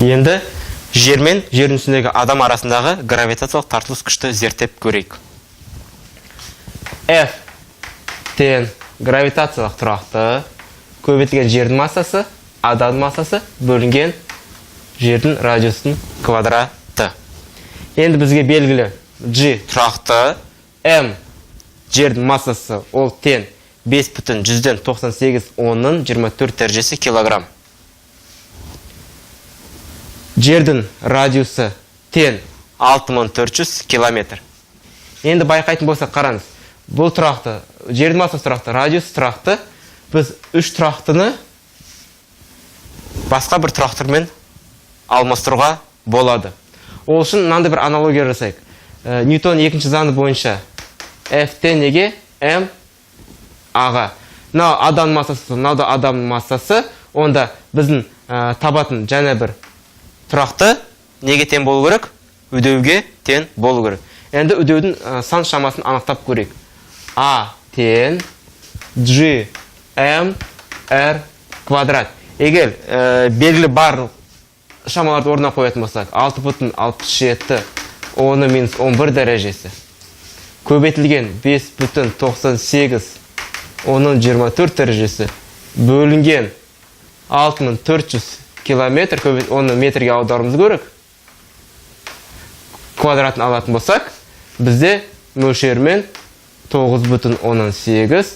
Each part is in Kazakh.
Енді жер мен жердің үстіндегі адам арасындағы гравитациялық тартылыс күшті зерттеп көрейік. F тең гравитациялық тұрақты көбейтілген жердің массасы, адамның массасы бөлінген жердің радиусының квадраты. Енді бізге белгілі G тұрақты, M жердің массасы, ол тең 5,98 10-ның 24 дәрежесі килограмм. Жердің радиусы тең 6400 километр. Енді байқайтын болсақ, қараңыз, бұл тұрақты, жердің массасы тұрақты, радиус тұрақты. Біз үш тұрақтыны басқа бір тұрақтымен алмастыруға болады. Ол үшін мынандай бір аналогия жасайық. Ньютон екінші заңы бойынша F тең неге? М А-ға. Мынау адамның массасы, мынау да адамның массасы. Онда біздің табатын және бір тұрақты неге тең болу керек? Үдеуге тең болу керек. Енді үдеудің сан шамасын анықтап көрейік. А тең G M R квадрат. Егер белгілі барлық шамаларды орнына қоятын болсақ, 6,67 10-ы минус 11 дәрежесі көбейтілген 5,98 10-ның 24 дәрежесі бөлінген 6400 километр, оны метрге аударуымыз керек, квадратын алатын болсақ, бізде мөлшерімен 9,8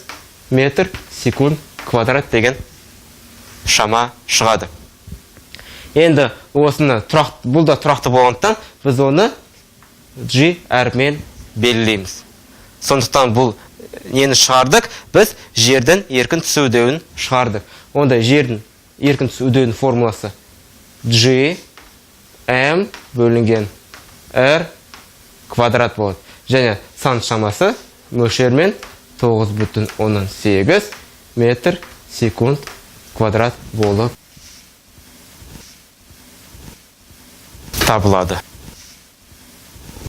метр секунд квадрат деген шама шығады. Енді осыны тұрақты, бұл да тұрақты болғандықтан, біз оны G әрпімен белгілейміз. Сондықтан бұл нені шығардық? Біз жердің еркін түсу үдеуін шығардық. Онда жердің еркін түсу үдеуінің формуласы G M бөлінген R квадрат болады. Және сан шамасы мөлшермен 9,8 метр секунд квадрат болып табылады.